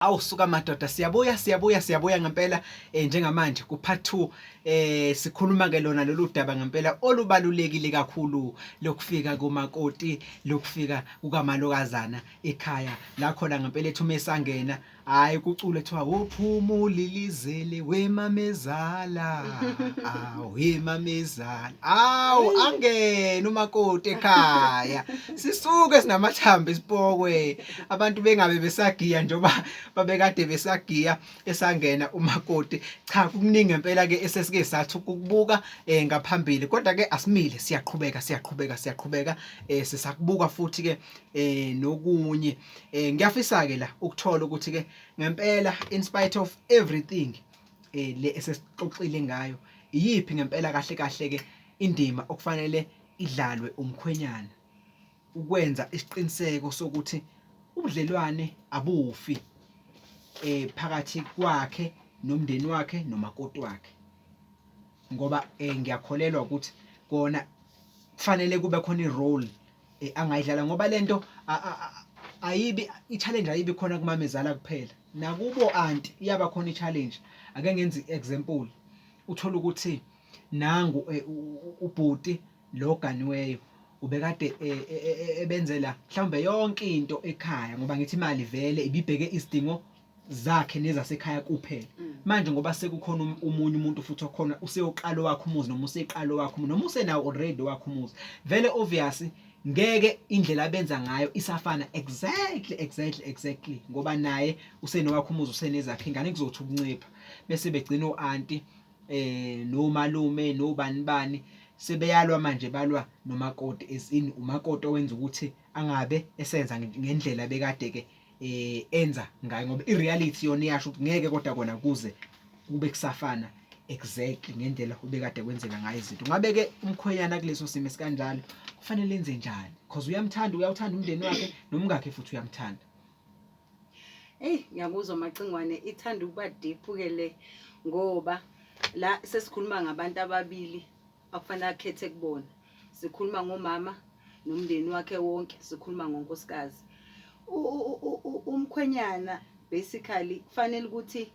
Awu suka madoda, siyabuya, siyabuya, siyabuya ngempela. Njengamanje ku part 2 sikhuluma ke lona lolu daba ngempela olubalulekile kakhulu lokufika komakoti, lokufika kukamalokazana ekhaya la khona ngempela ethi uma esangena, hayi, kucule kuthiwa wophumulilizele wemamezala, awu wemamezala, awu angena umakoti ekhaya, sisuke sinamathambo isipokwe, abantu bengabe besagiya njengoba babekade besagiya esangena umakoti. Cha, kukuningi ngempela ke esesike sathi ukukubuka ngaphambili, kodwa ke asimile, siyaqhubeka, siyaqhubeka, siyaqhubeka, sisakubuka futhi ke nokunye. Ngiyafisa ke la ukuthola ukuthi ke ngempela, in spite of everything le esesixoxile ngayo, iyiphi ngempela kahle kahle ke indima okufanele idlalwe umkhwenyana ukwenza isiqiniseko sokuthi ubudlelwane abufi phakathi kwakhe nomndeni wakhe nomakoti wakhe? Ngoba ngiyakholelwa ukuthi kona kufanele kube khona i-role angayidlala, ngoba lento ayibi i-challenge, ayibi khona kumamezala kuphela, nakubo anti iyaba khona i-challenge. Ake ngenze i-example, uthola ukuthi nangu ubhuti lo ganiweyo ubekade ebenzela mhlawumbe yonke into ekhaya, ngoba ngithi imali vele ibibheke isidingo zakhe nezasekhaya kuphela. Manje ngoba sekukhona omunye umuntu futhi okhona, useyoqala wakhe umuzi noma useqala wakhe noma usenawo already wakhe umuzi, vele obvious ngeke indlela abenza ngayo isafana exactly, ngoba naye usenowakhe umuzi, usenezakhe ingane, kuzothi ukuncipha, bese begcina o-anti nomalume nobani bani sebeyalwa manje, balwa nomakoti, as in umakoti owenza ukuthi angabe esenza ngendlela bekade ke enza ngayo, ngoba i-reality yona iyasho ukuthi ngeke kodwa kona kuze kube kusafana exactly ngendlela ubekade kwenzeka ngayo izinto. Ngabe ke umkhwenyana kuleso simo esikanjalo kufanele enze njani? Because uyamthanda, uyawuthanda umndeni wakhe, nomkakhe futhi uyamthanda. Hey, ngiyakuzwa Macingwane, ithanda ukuba deep ke le, ngoba la sesikhuluma ngabantu ababili akufanele akhethe kubona. Sikhuluma ngomama nomndeni wakhe wonke, sikhuluma ngonkosikazi. Umkhwenyana basically kufanele ukuthi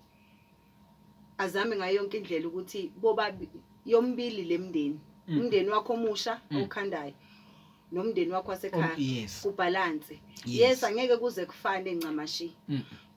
azame ngayo yonke indlela ukuthi bobabi yombili lemndeni, umndeni wakho omusha owukhandayo nomndeni wakho wasekhaya, ku-balance. Yes, angeke kuze kufane ncamashi,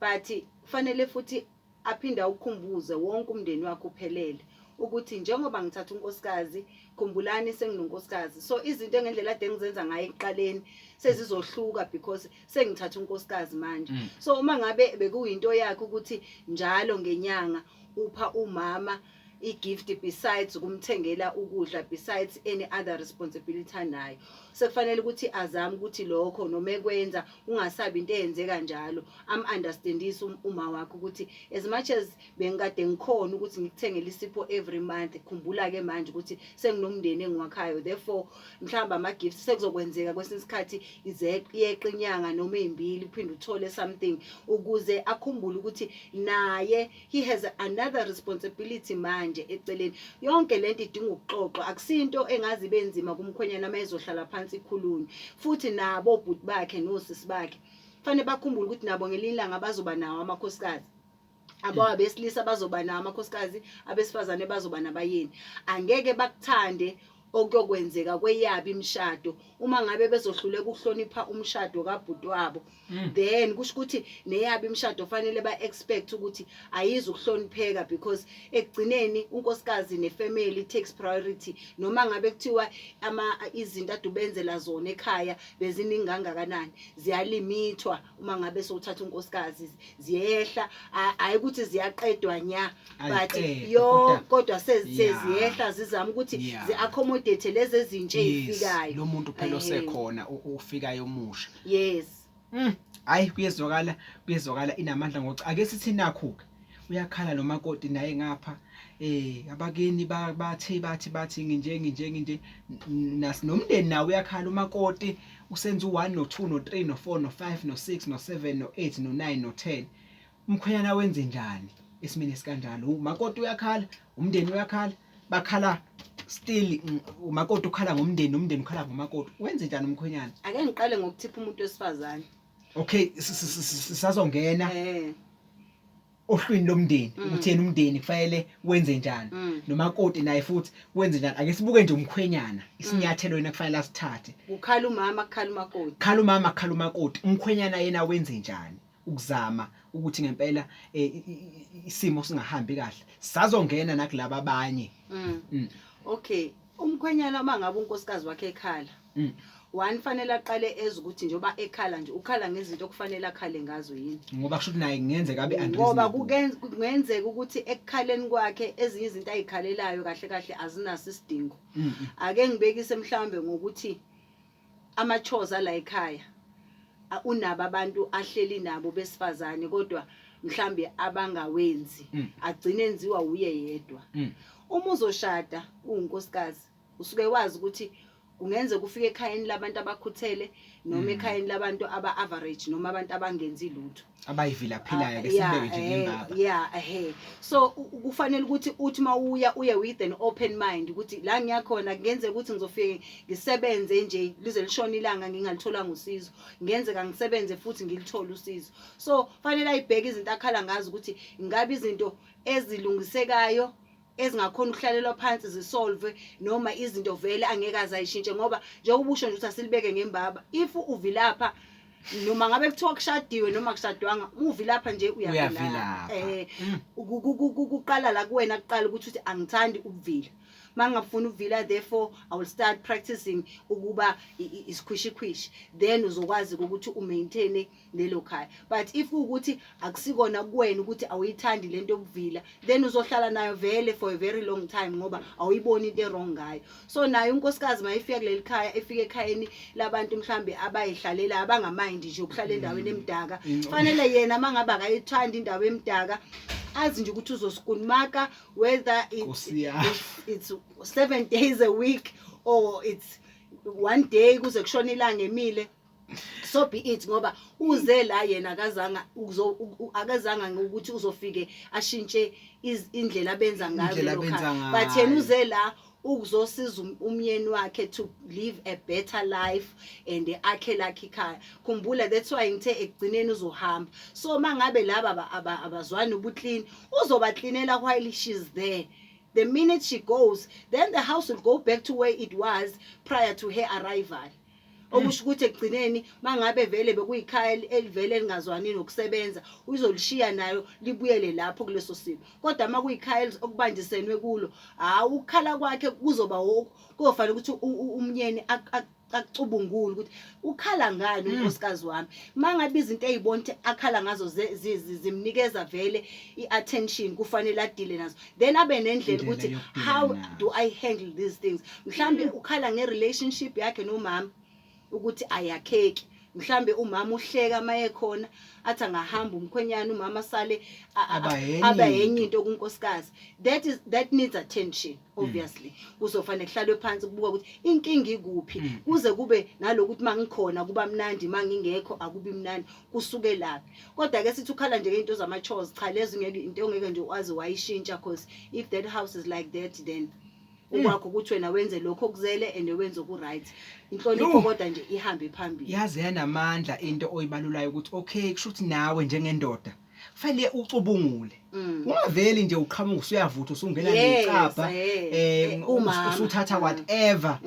but kufanele futhi aphinde awukhumbuze wonke umndeni wakhe uphelele ukuthi njengoba ngithatha unkosikazi, khumbulani senginonkosikazi, so izinto engendlela ade ngizenza ngayo ekuqaleni sezizohluka because sengithatha unkosikazi manje. So uma ngabe bekuyinto yakhe ukuthi njalo ngenyanga upha umama i-gift, besides ukumthengela ukudla, besides any other responsibility anayo, sekufanele ukuthi azame ukuthi lokho noma ekwenza ungasabi into eyenzeka njalo, am-understandise uma wakhe ukuthi as much as bengikade ngikhona ukuthi ngikuthengele isipho every month, khumbula-ke manje ukuthi senginomndeni engiwakhayo, therefore mhlawumbe ama-gifts sekuzokwenzeka kwesinye isikhathi iyeqa inyanga noma ey'mbili uphinde uthole something, ukuze akhumbule ukuthi naye he has another responsibility manje eceleni. Yonke lento idinga ukuxoxwa, akusinto engaze ibe nzima kumkhwenyana uma ezohlala phansi ikhulunywe. Futhi nabo obhuti bakhe nosisi bakhe fanele bakhumbule ukuthi nabo ngelinye ilanga bazoba nawo amakhosikazi abo, abesilisa bazoba nawo amakhosikazi, abesifazane bazoba nabayeni. Angeke bakuthande okuyokwenzeka kweyabo imishado uma ngabe bezohluleka ukuhlonipha umshado kabhuti wabo. Then kusho ukuthi neyabo imishado fanele ba-expect ukuthi ayizukuhlonipheka, because ekugcineni unkosikazi ne-family takes priority, noma ngabe kuthiwa ama izinto ade ubenzela zona ekhaya beziningi kangakanani, ziyalimithwa uma ngabe sowuthatha unkosikazi, ziyehla. Hhayi ukuthi ziyaqedwa nya, but Ayiqedwa, yo kodwa kodwa seziyehla, zizama ukuthi zi-accommodate lezi ezintsha ey'fikayo. Lo muntu phela osekhona ufikayo omusha. Yes. Hayi, kuyezwakala, kuyezwakala, inamandla ngoca. Ake sithi nakho ke uyakhala lo makoti naye ngapha, abakini bathe bathi nginje nginje nginje, nomndeni nawe uyakhala, umakoti usenza u1 no2 no3 no4 no5 no6 no7 no8 no9 no10. Umkhwenyana wenze njani esimeni esikanjalo? Umakoti uyakhala, umndeni uyakhala, bakhala still, umakoti ukhala ngomndeni, nomndeni ukhala ngomakoti. Wenze njani umkhwenyana? Ake ngiqale ngokuthipha umuntu wesifazane. Okay, sisazongena. Ohlwini lomndeni ukuthi yena umndeni kufanele wenze njani, nomakoti naye futhi wenze njani. Ake sibuke nje umkhwenyana, isinyathelo yena kufanele asithathe. Kukhala umama, kukhala umakoti. Khala umama, khala umakoti. Umkhwenyana yena wenze njani ukuzama ukuthi ngempela isimo singahambi kahle, sazongena nakulaba abanye? Okay, umkhwenyana uma ngabe unkosikazi wakhe ekhala, one, fanele aqale eze ukuthi njengoba ekhala nje, ukhala ngezinto okufanele akhale ngazo yini? Ngoba kusho ukuthi naye kungenzeka abe Ngoba unreasonable. Kungenzeka ukuthi ekukhaleni kwakhe ezinye izinto ayikhalelayo kahle kahle azinaso isidingo. Ake ngibekise mhlawumbe ngokuthi ama-chores ala ekhaya, unabo abantu ahleli nabo besifazane, kodwa mhlambe abangawenzi, agcine enziwa uye yedwa. Uma uzoshada uwunkosikazi, usuke wazi ukuthi kungenzeka ufike ekhayeni labantu abakhuthele noma ekhayeni labantu aba-average noma abantu abangenzi lutho. Abayivila philayo, ke sibeke nje ngembaba. Yeah, ehe, so kufanele ukuthi uthi mawuya uye with an open mind ukuthi la ngiyakhona kungenzeka ukuthi ngizofike ngisebenze nje lize lishone ilanga ngingalitholanga usizo, ngenzeka ngisebenze futhi ngilithole usizo. So fanele ayibheke izinto akhala ngazo ukuthi ingabe izinto ezilungisekayo ezingakhona ukuhlalelwa phansi zisolve, noma izinto vele angeke aze ayishintshe. Ngoba njengoba usho nje ukuthi asilibeke ngembaba, if uvilapha, noma ngabe kuthiwa kushadiwe noma kushadwanga, uvilapha nje uyavilapha. Uyavilapha. Kuqala la kuwena kuqala ukuthi uthi angithandi ukuvila, mangingafuni ukuvila, therefore I will start practicing ukuba isikhwishikhwishi, then uzokwazi ukuthi umaintain lelo khaya. But if ukuthi akusikona kuwena ukuthi awuyithandi lento yokuvila, then uzohlala nayo vele for a very long time ngoba awuyiboni into e-wrong ngayo. So naye unkosikazi mayefika kuleli khaya, efika ekhayeni labantu mhlambe abayihlalela, abangamayindi nje ukuhlala endaweni emdaka, fanele yena mangabe akayithandi indawo emdaka azi nje ukuthi uzosikunimaka whether Nkosi yami. it's 7 days a week or it's one day kuze kushona ilanga emile, so be it, ngoba uze la yena akazanga akazanga ngokuthi uzofike ashintshe indlela abenza ngayo Indlela lelo abenza khaya. But yena ngayo. uze la ukuzosiza umyeni wakhe to live a better life and akhe lakhe ikhaya. Khumbula, that's why ngithe ekugcineni uzohamba. So mangabe laba abazwani ubuclean, uzobacleanela while she's there. The minute she goes, then the house will go back to where it was prior to her arrival, okusho ukuthi ekugcineni mangabe vele bekuyikhaya elivele elingazwani nokusebenza, uzolishiya nayo libuyele lapho kuleso simo. Kodwa uma kuyikhaya okubanjisenwe kulo, hawu, ukukhala kwakhe kuzoba kuzofanele ukuthi umnyeni akucubungule ukuthi ukhala ngani unkosikazi wami. Mangabe izinto eyibona ukuthi akhala ngazo zimnikeza vele i-attention, kufanele adile nazo, then abe nendlela Indlela ukuthi yokudila how nazo. do I handle these things. Mhlambe ukhala nge-relationship yakhe nomama ukuthi ayakheki, mhlambe umama uhleka maye khona, athi angahamba umkhwenyana umama sale Aba yenye aba into. Yenye into kunkosikazi. That needs attention. Obviously kuzofanele kuhlalwe phansi kubuka ukuthi inkinga ikuphi, kuze kube nalokuthi mangikhona kuba mnandi, mangingekho akubi mnandi, kusuke laphi. Kodwa ke sithi ukhala nje ngento zama chores, cha, lezo ngeke, into ongeke nje wazi wayishintsha, because if that house is like that, then ukwakho ukuthi wena wenze lokho okuzele and wenze oku-right, inhlonipho Yo. kodwa nje ihambe phambili. Yaze yanamandla into oyibalulayo ukuthi okay, kusho ukuthi nawe njengendoda kufanele ucubungule, ungaveli nje uqhamuka usuyavutha, usungena necabha, Umama. usuthatha whatever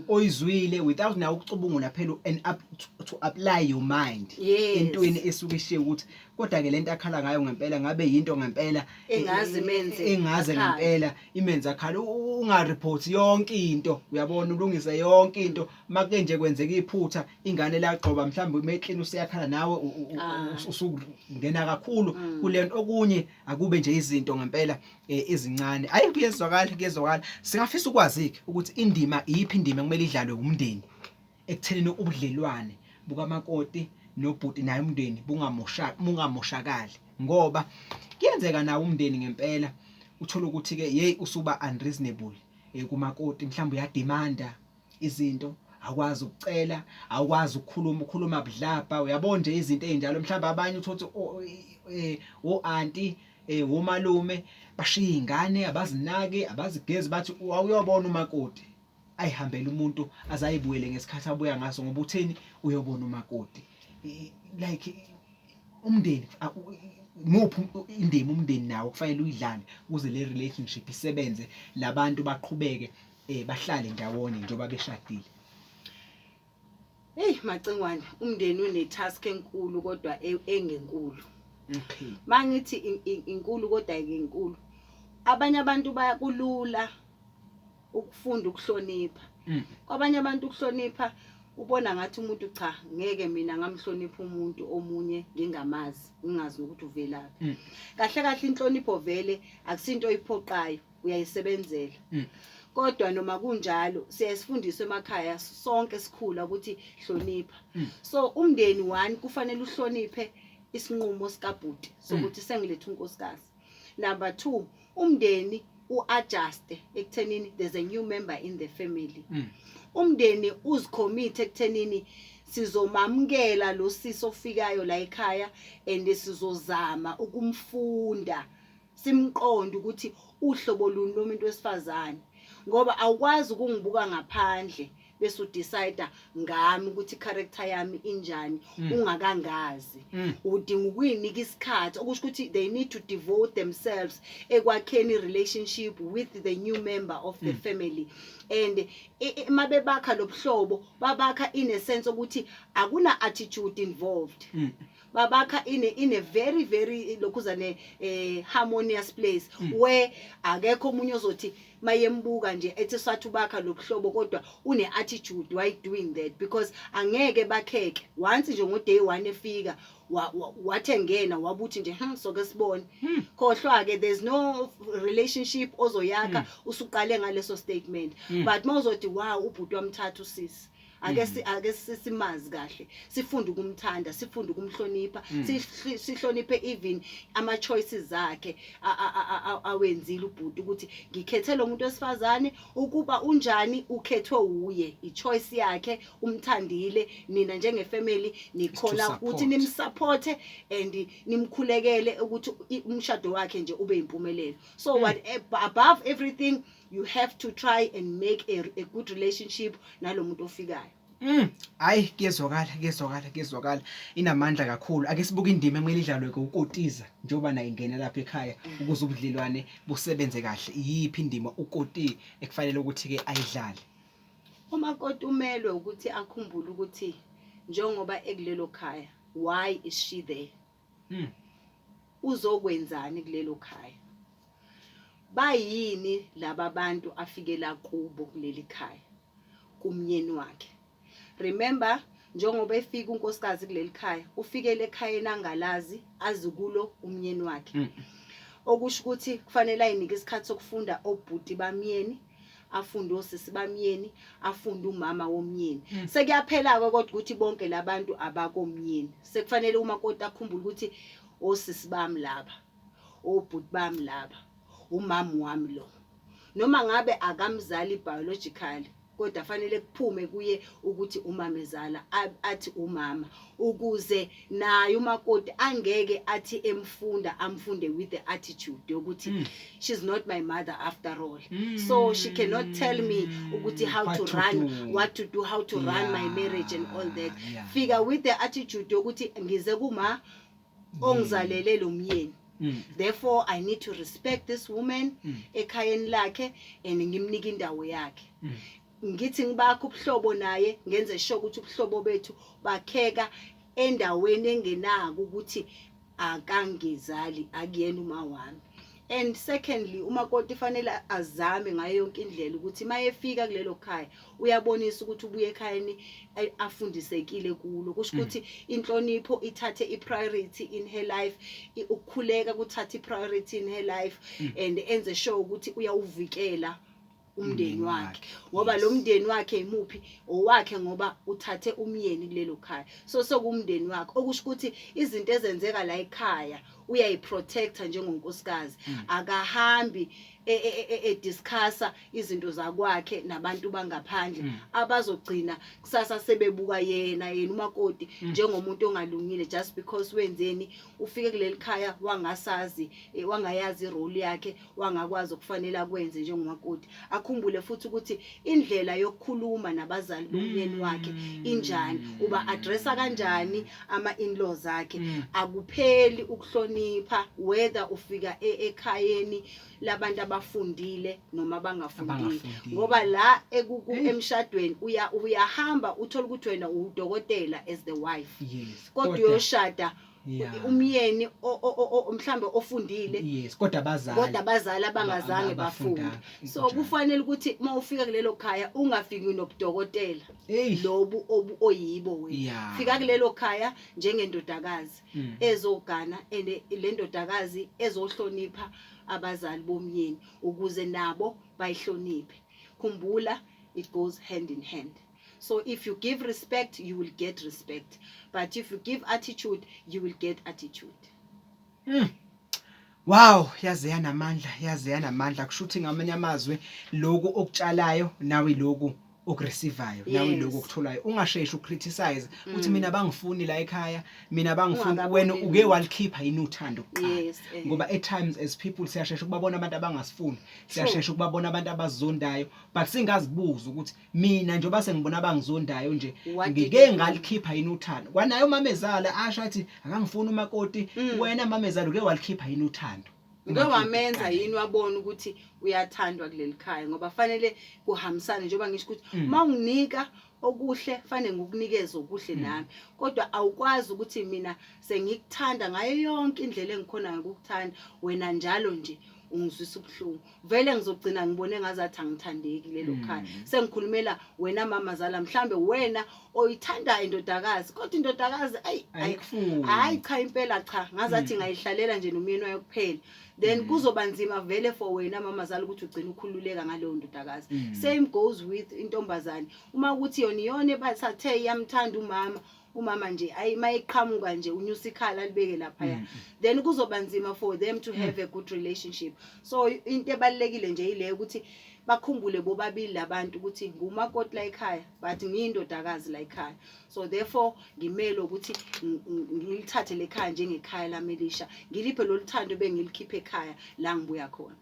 oyizwile without nawe ukucubungula phela and up to apply your mind entweni esuke ishiye ukuthi kodwa ke lento akhala ngayo ngempela ngabe yinto ngempela Engaze imenze engaze akhale. Ngempela imenze akhala. Unga-report yonke into, uyabona, ulungise yonke into. Make nje kwenzeka iphutha, ingane lagqoba mhlawumbe umeklini, usuyakhala nawe, usungena kakhulu kule nto. Okunye akube nje izinto ngempela ezincane. Ayi, kuyezwakala, kuyezwakala. Singafisa ukwazi-ke ukuthi indima iyiphi, indima ekumele idlalwe umndeni ekuthenini ubudlelwane bukamakoti nobhuti naye umndeni bungamoshakali, ngoba kuyenzeka nawo umndeni ngempela uthola ukuthi ke hey, usuba unreasonable kumakoti, mhlawumbe uyademanda izinto, awukwazi ukucela, awukwazi ukukhuluma, ukhuluma budlabha, uyabona nje izinto ezinjalo. Mhlawumbe abanye uthothi o-auntie, omalume bashiya ingane, abazinaki, abazigezi, bathi awuyobona umakoti, ayihambele umuntu azayibuyele ngesikhathi abuya ngaso, ngoba utheni, uyobona umakoti. Like umndeni Muphi indima umndeni nawo kufanele uyidlale ukuze le relationship isebenze, labantu baqhubeke bahlale ndawonye njengoba beshadile? Hey Macingwane, umndeni une-task enkulu kodwa engenkulu. Mangithi inkulu kodwa inkulu. Abanye abantu bayakulula ukufunda ukuhlonipha. Kwabanye abantu ukuhlonipha ubona ngathi umuntu, cha, ngeke mina ngamhlonipha umuntu omunye ngingamazi, ngingazi nokuthi uvelaphi. Kahle kahle inhlonipho vele akusinto oyiphoqayo, uyayisebenzela. Kodwa noma kunjalo siyasifundiswa emakhaya sonke sikhula ukuthi hlonipha. So umndeni one kufanele uhloniphe isinqumo sikabhuti sokuthi sengilethe unkosikazi. Number 2, umndeni uadjust ekuthenini there's a new member in the family. Umndeni uzicommit ekuthenini sizomamukela lo sisi ofikayo la ekhaya and sizozama ukumfunda, simqonde ukuthi uhlobo luni lomuntu wesifazane, ngoba awukwazi ukungibuka ngaphandle bese udecide ngami ukuthi character yami injani ungakangazi. Udinga ukuyinika isikhathi, okusho ukuthi they need to devote themselves ekwakheni relationship with the new member of the family, and mabebakha lobuhlobo babakha in a sense ukuthi akuna attitude involved. Babakha in a very very lokhuzane harmonious place where akekho omunye ozothi mayembuka nje ethi sathi ubakha lobuhlobo kodwa une attitude, why doing that? Because angeke bakheke once nje ngo day 1 efika wathi engena wabuthi nje soke sibone. Khohlwa ke, there's no relationship ozoyakha usuqale ngaleso statement. But mawuzothi, wow, ubhuti wamthatha usisi, ake simazi kahle, sifunde ukumthanda, sifunde ukumhlonipha, sihloniphe even ama choices zakhe awenzile ubhuti ukuthi ngikhethe lo muntu wesifazane ukuba unjani, ukhethwe uye, i choice yakhe, umthandile. Nina njengefamily nikhona support. Ukuthi nimsupport and nimkhulekele ukuthi umshado wakhe nje ube impumelelo. So what above everything, you have to try and make a good relationship nalomuntu ofikayo. Hayi, kuyezwakala, kuyezwakala, kuyezwakala. Inamandla kakhulu. Ake sibuke indima ekumele idlalwe ukotiza njengoba naye ingena lapha ekhaya ukuze ubudlelwane busebenze kahle. Iyiphi indima ukoti ekufanele ukuthi ke ayidlale? Umakoti umelwe ukuthi akhumbule ukuthi njengoba ekulelo khaya, why is she there? Uzokwenzani kulelo khaya? Bayini laba bantu afikela kubo kuleli khaya kumyeni wakhe? Remember, njengoba efika unkosikazi kuleli khaya, ufikele ekhayeni angalazi, azi kulo umyeni wakhe. Okusho ukuthi kufanele ayinike isikhathi sokufunda obhuti bamyeni, afunde osisi bamyeni, afunde umama womyeni. Sekuyaphela ke kodwa ukuthi bonke labantu abakomyeni, sekufanele umakoti akhumbule ukuthi osisi bami laba, obhuti bami laba, umama wami lo, noma ngabe akamzali biologically, kodwa fanele kuphume kuye ukuthi umamezala athi umama, ukuze naye umakoti angeke athi emfunda amfunde with the attitude yokuthi she's not my mother after all, so she cannot tell me ukuthi how What to to run, do. what to do, how to run my marriage and all that. Fika with the attitude yokuthi ngize kuma ongizalele lo myeni, therefore I need to respect this woman ekhayeni lakhe and ngimnike indawo yakhe. Ngithi ngibakho ubuhlobo naye, ngenze sure ukuthi ubuhlobo bethu bakheka endaweni engenako ukuthi akangizali, akuyena uma wami. And secondly, umakoti fanele azame ngayo yonke indlela ukuthi mayefika kulelo khaya uyabonisa ukuthi ubuye ekhayeni afundisekile kulo, kusho ukuthi inhlonipho ithathe ipriority in her life, ukukhuleka kuthathe ipriority in her life, and enze sure ukuthi uyawuvikela umndeni Umndeni wakhe, wakhe, ngoba lo mndeni wakhe imuphi owakhe, ngoba uthathe umyeni kulelo khaya, so sokumndeni wakhe, okusho ukuthi izinto ezenzeka la ekhaya uyayiprotecta njengonkosikazi. Akahambi ediscussa izinto zakwakhe nabantu bangaphandle abazogcina kusasa sebebuka yena umakoti njengomuntu ongalungile just because wenzeni, ufike kuleli khaya wangasazi, wangayazi irole yakhe, wangakwazi ukufanele akwenze njengomakoti. Akhumbule futhi ukuthi indlela yokukhuluma nabazali bomyeni wakhe injani, uba addressa kanjani ama in-laws akhe. Akupheli ukuhlonipha. Ukuhlonipha, whether ufika ekhayeni labantu abafundile noma abangafundile. Abangafundile. Ngoba la emshadweni uyahamba uthola ukuthi wena udokotela as the wife, kodwa uyoshada umyeni mhlambe ofundile, Yes, kodwa abazali kodwa abazali abangazange bafunde. Abafundanga. So kufanele ukuthi uma ufika kulelo khaya ungafiki nobudokotela lobu obu oyibo wena. Fika kulelo khaya njengendodakazi ezogana, and le ndodakazi ezohlonipha abazali bomyeni ukuze nabo bayihloniphe. Khumbula, it goes hand in hand. So if you give respect, you will get respect, but if you give attitude, you will get attitude. Wow, yaze yanamandla, yaze yanamandla. Kushuthi ngamanye amazwi, lokhu okutshalayo nawe lokhu okureceivayo, nawe lokhu okutholayo. Ungasheshi ucriticize uthi mina bangifuni la ekhaya, mina bangifuni. Ungakaboni Wena uke lutho. walikhipha yini uthando kuqala? Yes. Ngoba at times as people siyashesha ukubabona abantu abangasifuni, siyashesha ukubabona abantu abazondayo, but singazibuza ukuthi mina njengoba sengibona abangizondayo nje, What did ngike you do? ngalikhipha yini uthando? Kwanaye umamezala asho athi akangifuni umakoti. Wena mamezala, uke walikhipha yini uthando? Uke wamenza yini wabona ukuthi uyathandwa kuleli khaya? Ngoba fanele kuhambisane, njengoba ngisho ukuthi uma unginika okuhle fanele ngikunikeze okuhle nami, kodwa awukwazi ukuthi mina sengikuthanda ngayo yonke indlela engikhona ukukuthanda, wena njalo nje ungizwisa ubuhlungu. Vele ngizogcina ngibone ngazathi angithandeki lelo khaya. Sengikhulumela wena mamazala, mhlambe wena oyithandayo indodakazi, kodwa indodakazi ayi ayi, Ayikufuni. Hayi cha, impela cha, ngazathi ngayihlalela nje nomyeni wayo kuphela. Then kuzoba nzima vele for wena mamazala ukuthi ugcine ukhululeka ngaleyo ndodakazi. Same goes with intombazane, uma ukuthi yona iyona ebathathe iyamthanda umama, umama nje ayi, mayiqhamuka nje unyusa ikhala alibeke laphaya, then kuzoba nzima for them to have a good relationship. So into ebalulekile nje ile ukuthi bakhumbule bobabili labantu ukuthi ngumakoti la ekhaya, but ngiyindodakazi la ekhaya, so therefore ngimele ukuthi ngilithathe lekhaya njengekhaya lami elisha, ngiliphe lolu thando bengilikhiphe ekhaya la ngibuya khona.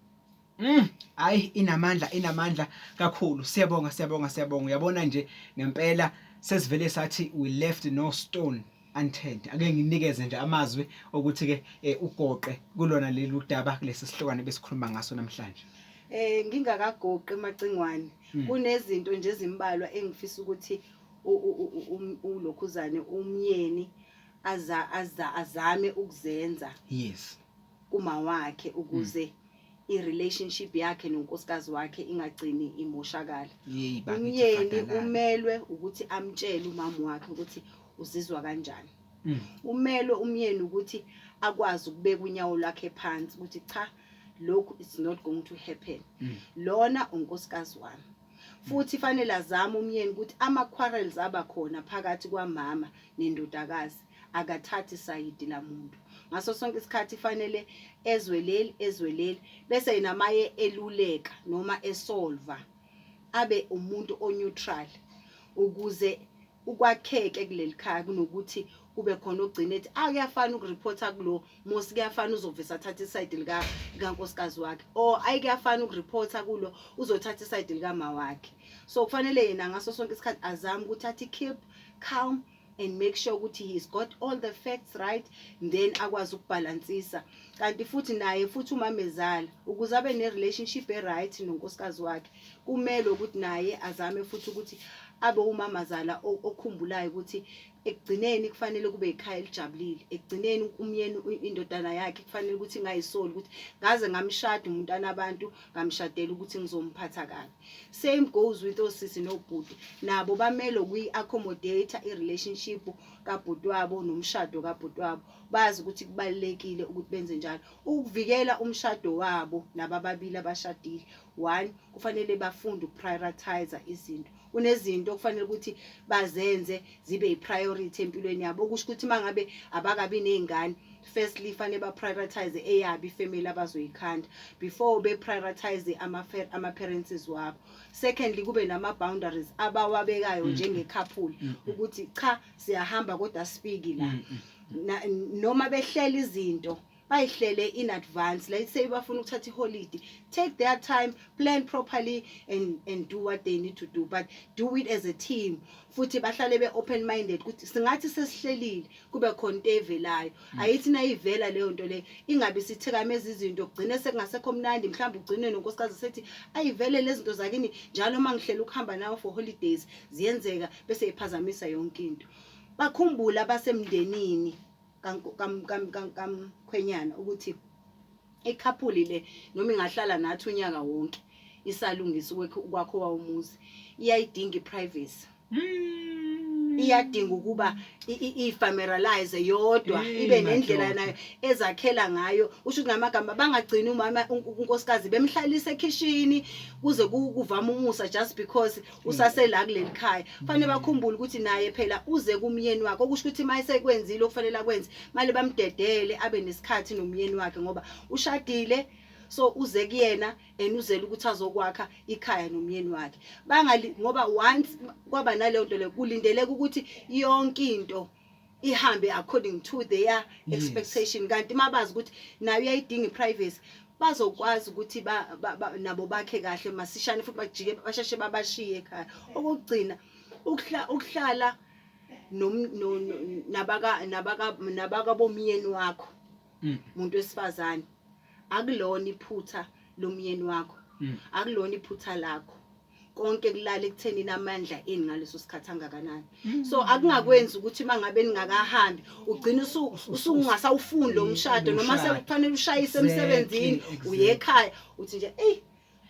Hayi, inamandla, inamandla kakhulu. Siyabonga, siyabonga, siyabonga. Uyabona nje ngempela sesivele sathi we left no stone unturned. Ake nginikeze nje amazwi ukuthi ke ugoqe kulona leli udaba, kulesi sihlokwane besikhuluma ngaso namhlanje. Ngingakagoqi emacingwane, kunezinto nje ezimbalwa engifisa ukuthi ulokhuzane umyeni aza aza azame ukuzenza kuma wakhe ukuze i-relationship yakhe nonkosikazi wakhe ingagcini imoshakala. Yey, bakithi. Umyeni Fadalala. umelwe ukuthi amtshele umama wakhe ukuthi uzizwa kanjani. Umelwe umyeni ukuthi akwazi ukubeka unyawo lwakhe phansi ukuthi cha, lokhu it's not going to happen. Lona unkosikazi wami. Futhi fanele azame umyeni ukuthi ama quarrels abakhona phakathi kwamama nendodakazi akathathi sayidi lamuntu. Ngaso sonke isikhathi fanele ezwe leli, ezwe leli, bese yena maye eluleka noma esolva abe umuntu oneutral ukuze ukwakheke kuleli khaya, kunokuthi kube khona ogcina ethi ah, kuyafana ukureporta kulo mos, kuyafana uzovesa athathe iside lika likankosikazi wakhe, or ayi, kuyafana ukureporta kulo uzothatha iside likama wakhe. So kufanele yena ngaso sonke isikhathi azame ukuthi athi keep calm and make sure ukuthi he's got all the facts right, then akwazi ukubhalansisa. Kanti futhi naye futhi umamezala, ukuze abe ne-relationship e-right nonkosikazi wakhe, kumele ukuthi naye azame futhi ukuthi abe umamazala okhumbulayo ukuthi ekugcineni kufanele kube ikhaya elijabulile. Ekugcineni umyeni, indodana yakhe kufanele ukuthi ingayisoli ukuthi ngaze ngamshada umntwana abantu, ngamshadela ukuthi ngizomphatha kabi. Same goes with osisi nobhuti, nabo bamele ukuyi-accommodate i-relationship kabhuti wabo nomshado kabhuti wabo, bazi ukuthi kubalulekile ukuthi benze njalo ukuvikela umshado wabo. Nabababili abashadile, one, kufanele bafunde ukuprioritize izinto. Kunezinto okufanele ukuthi bazenze zibe yi-priority empilweni yabo, okusho ukuthi uma ngabe abakabi ney'ngane, firstly fanele ba-prioritize eyabo ifamily abazoyikhanda before be-prioritize ama-parents wabo. Secondly, kube nama-boundaries abawabekayo njenge-couple ukuthi cha, siyahamba kodwa sifiki la. Noma behlela izinto. Bayihlele in advance. Let's say bafuna ukuthatha iholiday, take their time, plan properly and do what they need to do, but do it as a team. Futhi bahlale be-open minded ukuthi singathi sesihlelile kube khona into evelayo. Ayithi nayivela leyo nto leyo, ingabe sithikameza izinto, kugcine sekungasekho mnandi. Mhlawumbe ugcine nonkosikazi sethi, "Ayivele lezi zinto zakini njalo uma ngihlela ukuhamba nawo for holidays ziyenzeka," bese iphazamisa yonke into. Bakhumbule abasemndenini kamkhwenyana ukuthi i-couple le, noma ingahlala nathi unyaka wonke isalungisa ukwakho umuzi, iyayidinga i-privacy, iyadinga ukuba i-familiarize yodwa, ibe nendlela madoda. nayo ezakhela ngayo. Usho ukuthi ngamagama, bangagcini umama, unkosikazi bemhlalisa ekhishini kuze kuvame umusa just because usasela kuleli khaya. Fanele bakhumbule ukuthi naye phela uze kumyeni wakhe, okusho ukuthi uma esekwenzile okufanele akwenze, manje bamdedele abe nesikhathi nomyeni wakhe, ngoba ushadile. So uze kuyena and uzele ukuthi azokwakha ikhaya nomyeni wakhe. Bangali ngoba once kwaba naleyo nto leyo, kulindeleka ukuthi yonke into ihambe according to their expectation, kanti mabazi ukuthi nayo uyayidinga i-privacy, bazokwazi ukuthi nabo bakhe kahle masishane futhi bajike basheshe babashiye ekhaya. Okugcina, ukuhlala nabaka bomyeni wakho, umuntu wesifazane, akulona iphutha lomyeni wakho, akulona iphutha lakho. Konke kulala ekutheni namandla eni ngaleso sikhathi angakanani. So akungakwenzi ukuthi mangabe ningakahambi ugcina usungasawufuni lo mshado, noma Umshado. sekufanele ushayise emsebenzini, uye ekhaya uthi nje, "Ey,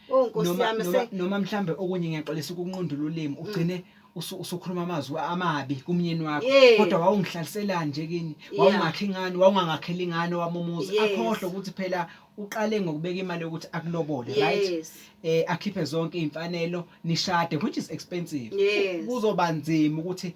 oh Nkosi Noma yami." Noma mhlambe okunye, ngiyaxolisa ukunqundula ulimi, ugcine usukhuluma amazwi amabi kumyeni wakho. "Kodwa wawungihlaliselani nje kini? Wawungakhi ngani? Wawungangakheli ngani wami umuzi?" Akhohlwe ukuthi phela uqale ngokubeka imali yokuthi akulobole, right? Yes. Akhiphe zonke izimfanelo, nishade, which is expensive. Kuzoba nzima ukuthi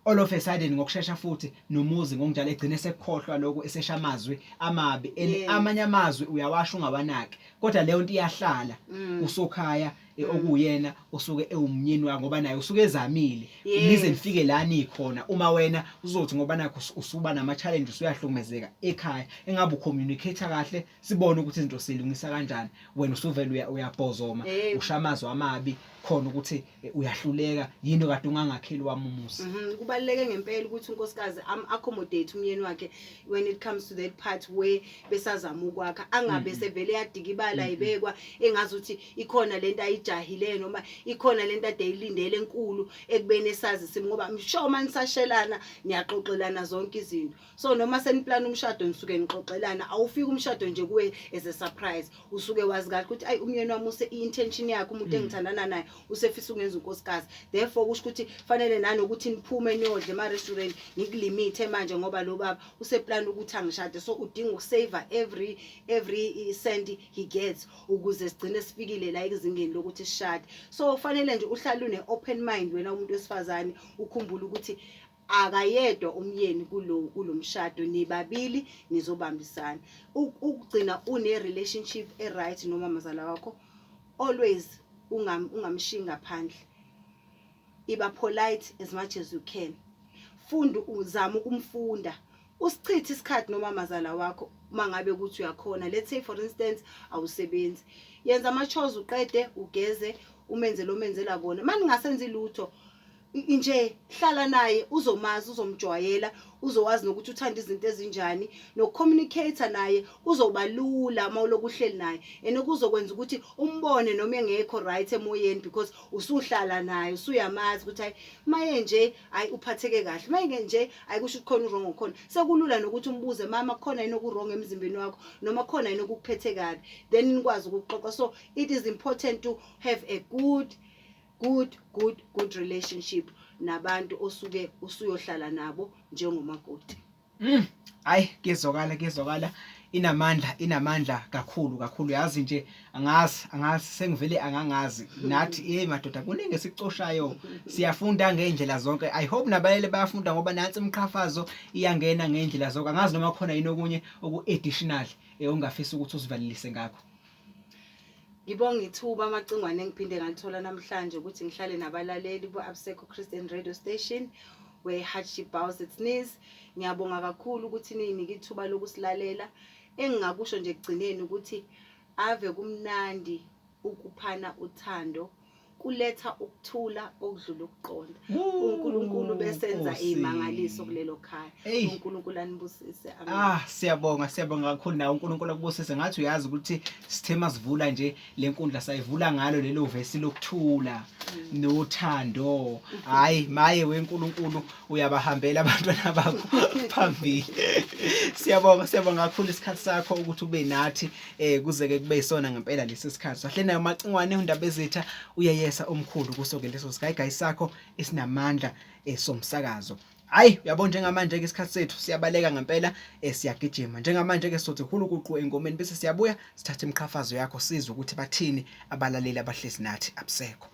all of a sudden ngokushesha futhi nomuzi ngokunjalo egcine sekukhohlwa lokho, esesha amazwi amabi and amanye amazwi uyawasho ungawanaki, kodwa leyo nto iyahlala usokhaya, okuyena osuke ewumnyeni wakho, ngoba naye usuke ezamile nize nifike la nikhona. Uma wena uzothi ngoba nakho usuba nama challenges, uyahlukumezeka ekhaya, engabe ucommunicate kahle, sibone ukuthi izinto silungisa kanjani, wena usuvela uyabhozoma, usha amazwi amabi khona ukuthi uyahluleka yini kade ungangakheli wami umuzi. Kubaluleke ngempela ukuthi unkosikazi am accommodate umyeni wakhe when it comes to that part where besazama ukwakha, angabe sevele yadikibala ibekwa engazi ukuthi ikhona lento ayijahile noma ikhona lento ade ayilindele enkulu ekubeni esazi isimo, ngoba msho manisashelana niyaxoxelana zonke izinto. So noma seniplan umshado, nisuke nixoxelana. Awufiki umshado nje kuwe as a surprise. Usuke wazi kahle ukuthi, ayi, umyeni wami use i-intention yakhe, umuntu engithandana naye usefisa ukungenza unkosikazi, therefore kusho ukuthi fanele nanokuthi niphume niyodla ema-restaurant, ngikulimithe manje ngoba lo baba useplan ukuthi angishade. So udinga ukusave every cent he gets ukuze sigcine sifikile la ekuzingeni lokuthi sishade. So fanele nje uhlale une-open mind wena umuntu wesifazane, ukhumbule ukuthi akayedwa umyeni kulo mshado, nibabili, nizobambisana. Ukugcina une relationship e-right noma mazala wakho, always ungamshiyi ngaphandle. Iba polite as much as you can. Funda, uzama ukumfunda, usichithe isikhathi noma mazala wakho mangabe ukuthi uyakhona. Let's say, for instance, awusebenzi, yenza ama chores, uqede, ugeze, umenze lo menzela kona. Maningasenzi lutho nje, hlala naye, uzomazi, uzomjwayela, uzowazi nokuthi uthanda izinto ezinjani, nokucommunicate naye kuzoba lula uma uloku uhleli naye, and kuzokwenza ukuthi umbone noma engekho right emoyeni, because usuhlala naye, usuyamazi ukuthi, hayi, maye nje, hayi, uphatheke kahle, maye nje, hayi, kusho ukuthi khona u-wrong khona. Sekulula nokuthi umbuze, "Mama, khona yini oku-wrong emzimbeni wakho?" noma "Khona yini okukuphethe kabi?" Then nikwazi ukuxoxa. So it is important to have a good good good good relationship nabantu osuke usuyohlala nabo njengomakoti. Hayi, kuyezwakala, kuyezwakala, inamandla, inamandla kakhulu kakhulu. Yazi nje, angazi, sengivele angangazi nathi. Hey madoda, kuningi esicoshayo, siyafunda ngeindlela zonke. I hope nabalele bayafunda, ngoba nansi imqhafazo iyangena ngeindlela zonke. Angazi noma khona yini okunye oku additional ongafisa ukuthi usivalelise ngakho. Ngibonga ithuba amacingwane engiphinde ngalithola namhlanje ukuthi ngihlale nabalaleli bo-Absekho Christian Radio Station, where hardship bows its knees. Ngiyabonga kakhulu ukuthi niyinike ithuba lokusilalela. Engingakusho nje ekugcineni ukuthi ave kumnandi ukuphana uthando, kuletha ukuthula okudlula ukuqonda. uNkulunkulu besenza Nkosi. izimangaliso kulelo khaya. Eyi. uNkulunkulu anibusise. Amen. Ah, siyabonga, siyabonga kakhulu nawe uNkulunkulu akubusise. Ngathi uyazi ukuthi sithe masivula nje le nkundla sayivula ngalo lelo vesi lokuthula nothando. Hayi, maye weNkulunkulu uyabahambela abantwana bakho phambili. Siyabonga, siyabonga kakhulu isikhathi sakho ukuthi ube nathi kuze ke kube isona ngempela lesi sikhathi. Sahle nayo Macingwane uNdaba ezitha uyeyesa omkhulu kuso ke leso sigayigayi sakho esinamandla somsakazo. Hayi, uyabona njengamanje ke isikhathi sethu siyabaleka ngempela, siyagijima. Njengamanje ke sothi hulukuqu engomeni bese siyabuya sithathe imiqhafazo yakho sizwe ukuthi bathini abalaleli abahlezi nathi abusekho.